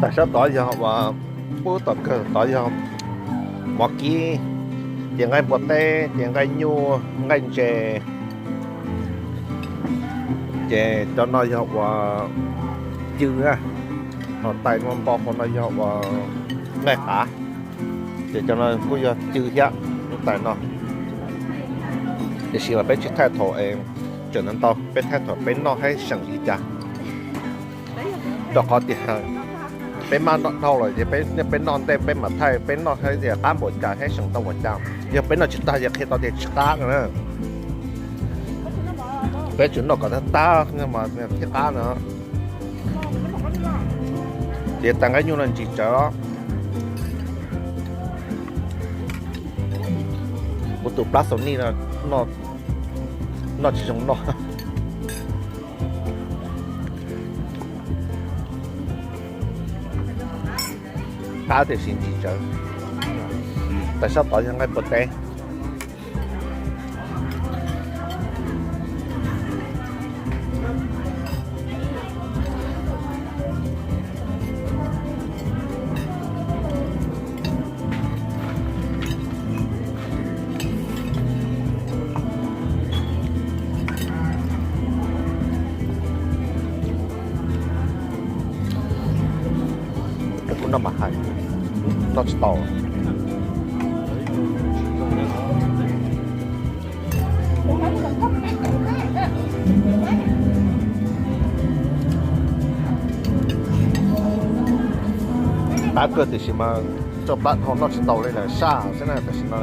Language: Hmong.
Tam sab tod yog uas, pub tom kawg tod yog mov kib, ces nqaij npua teb, ces nqaij nyuj, nqaij ntses, ces cov no yog uas cw na, ho tais npau hauv no yog uas nqaij qav, ces cov no kuj yog cw thiab, lub tais no. Tiam sis mas peb tsis thaij thaum tseem ntau, peb thaij thaum peb noj thiab seem li cas. Rau qhov tias peb maj noj dhau lawm ces peb, peb noj ntej peb mam thaij peb noj thiab tias qab npaum cas thiab seem tau npaum cas. Yog peb noj tsis tag ces qhia tau tias tsis qab no na. Peb tsuas noj kom tag tag mas thiaj qab no. Ces tais nqaij nyuj no ntsis tsawv. Kuv tus plab xaus nij no noj tsis zoo noj. Qab tiam sis ntsis tsawv. Tam sab tod yog nqaij npua teb. Kuv noj mas hais, noj tsis tau. Qab kawg tiam sis mas txoj plab dhau noj tsis tau li lawm, saj xwb na tam sim no.